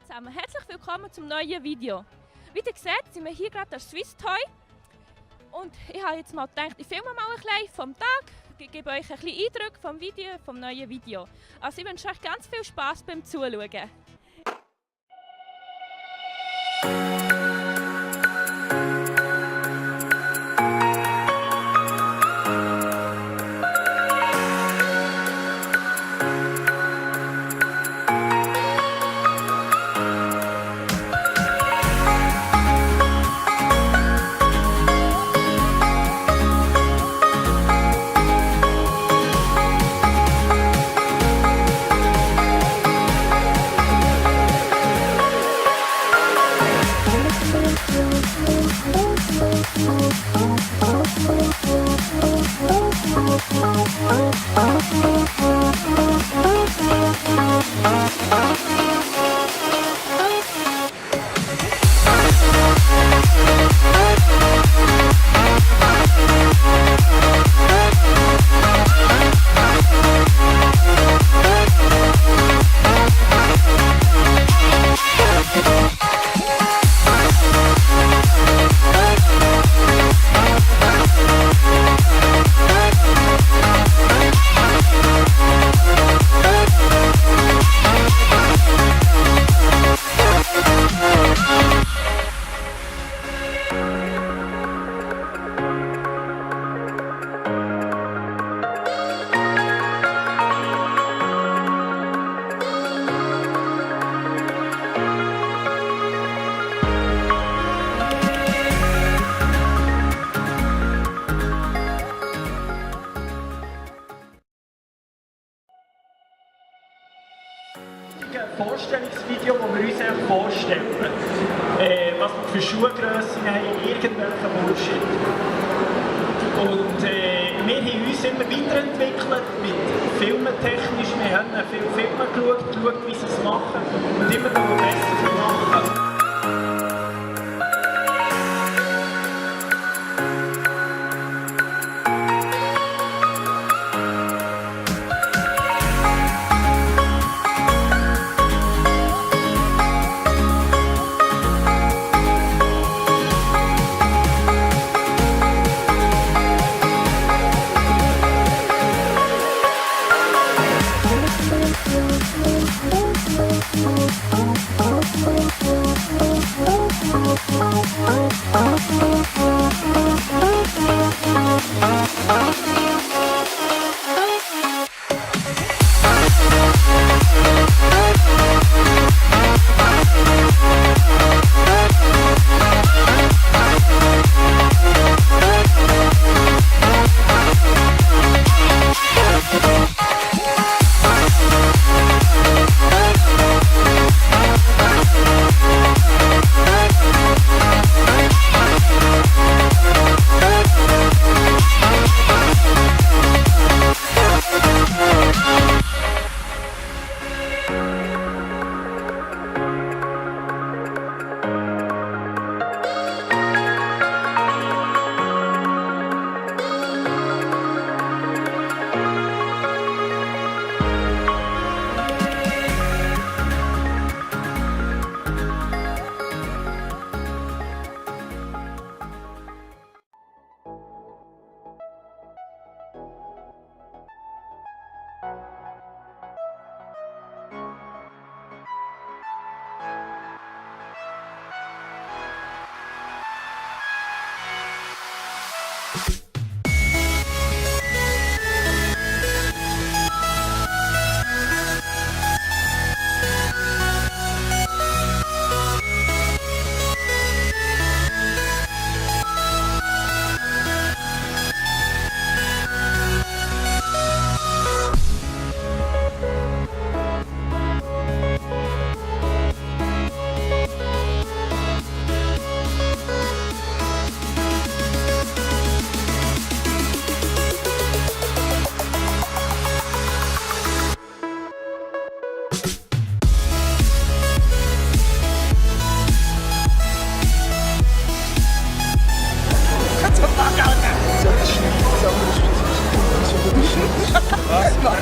zusammen, herzlich willkommen zum neuen Video. Wie ihr seht, sind wir hier gerade an Swiss Toy. Und ich habe jetzt mal gedacht, ich filme mal ein bisschen vom Tag, ich gebe euch ein bisschen Eindruck vom neuen Video. Also ich wünsche euch ganz viel Spass beim Zuschauen. Ein Vorstellungsvideo, wo wir uns vorstellen, was wir für Schuhgrössen haben, irgendwelchen Bullshit. Und wir haben uns immer weiterentwickelt, mit filmentechnisch, wir haben viele Filme geschaut, wie sie es machen und immer noch besser machen.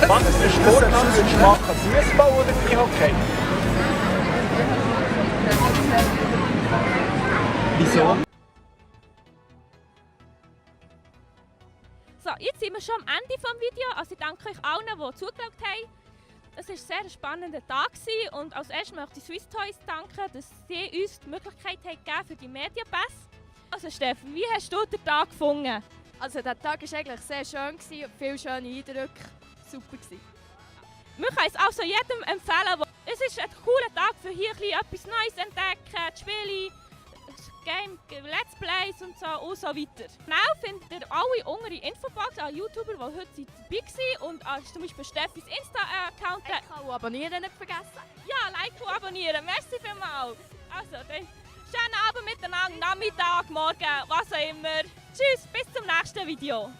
Was für Sport kannst du machen? Fußball oder Eishockey? wir schon am Ende des Videos. Also ich danke euch allen, die zugeschaut haben. Es war ein sehr spannender Tag und als erstes möchte ich Swiss Toys danken, dass sie uns die Möglichkeit haben gegeben für die Medienpässe. Also Steffen, wie hast du den Tag gefunden? Also der Tag war eigentlich sehr schön, viele schöne Eindrücke, super gewesen. Wir können es also jedem empfehlen. Es ist ein cooler Tag für hier etwas Neues entdecken, die Spiele, Game, Let's Plays und so weiter. Genau findet ihr alle untere Infobox an YouTuber, die heute dabei waren und zum Beispiel Steffis Insta-Account. Liken und abonnieren nicht vergessen. Ja, liken und abonnieren. Merci vielmals. Also, dann schönen Abend miteinander, Nachmittag, Morgen, was auch immer. Tschüss, bis zum nächsten Video.